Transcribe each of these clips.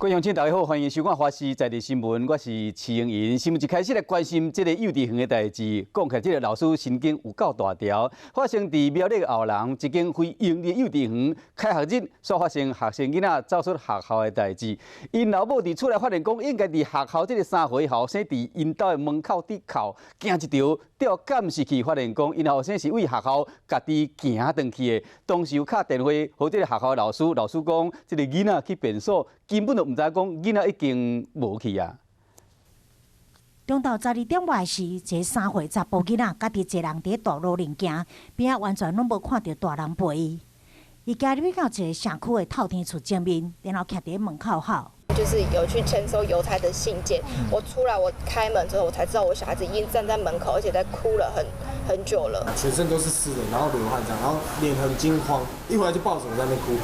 各位鄉親，大家好，歡迎收看《華視在地新聞》，我是徐英瑩。新聞一開始來關心這个幼稚園的代誌，講起來這个老師神經有夠大條，發生佇苗栗後龍一間非營利幼稚園開學日，煞發生學生囡仔走出學校的代誌。𪜶老母佇厝內發現講，應該佇學校這个3歲後生佇𪜶兜的門口佇哭，驚一著，調監視器發現講，𪜶後生是對學校家己行轉去的。當時有敲電話予這个學校的老師，老師講這个囡仔去便所，根本就毋知影講囡仔已經無去啊。中晝12點外時，一个3歲查埔囡仔家己一个人佇大路裡行，邊仔完全攏無看著大人陪伊。伊行入去到一个社區的透天厝前面，然後徛佇門口哭。就是有去簽收郵差的信件，我出來我開門之後，我才知道我小孩子已經站在門口，而且在哭了很久了。全身都是濕的，然後流汗這樣，然後臉很驚慌，一回來就抱着我在那邊哭。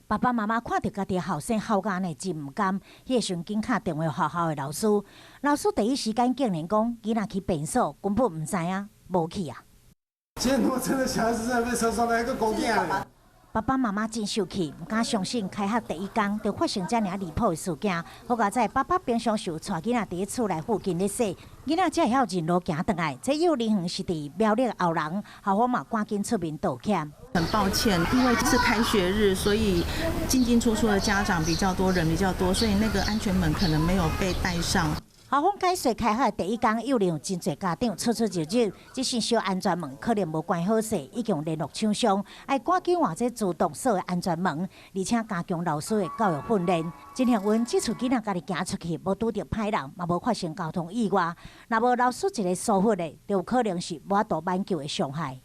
爸爸媽媽看著家己後生哭甲按呢，真毋甘。彼个時陣緊敲電話學校的老師，老師第一時間竟然講囡仔去便所，根本毋知影無去啊。今天如果真的小孩子在被車撞到一個狗囝。爸爸媽媽真受氣，毋敢相信開學第一工就發生遮爾離譜的事件。好佳哉，爸爸平常時有帶囡仔佇厝內附近咧踅，囡仔才會曉認路行轉來。這幼兒園是佇苗栗後龍，校方嘛趕緊出面道歉。很抱歉，因為是開學日，所以進進出出的家長比較多，人比較多，所以那個安全門可能沒有被帶上。校方解釋，開學第一工，幼兒園真濟家長出出入入，這扇小安全門可能無關好勢，已經聯絡廠商，愛趕緊換這自動鎖的安全門，而且加強老師的教育訓練。真幸運，這次囡仔家己行出去，無拄著歹人，嘛無發生交通意外。若無老師一个疏忽的，就有可能是無法度挽救的傷害。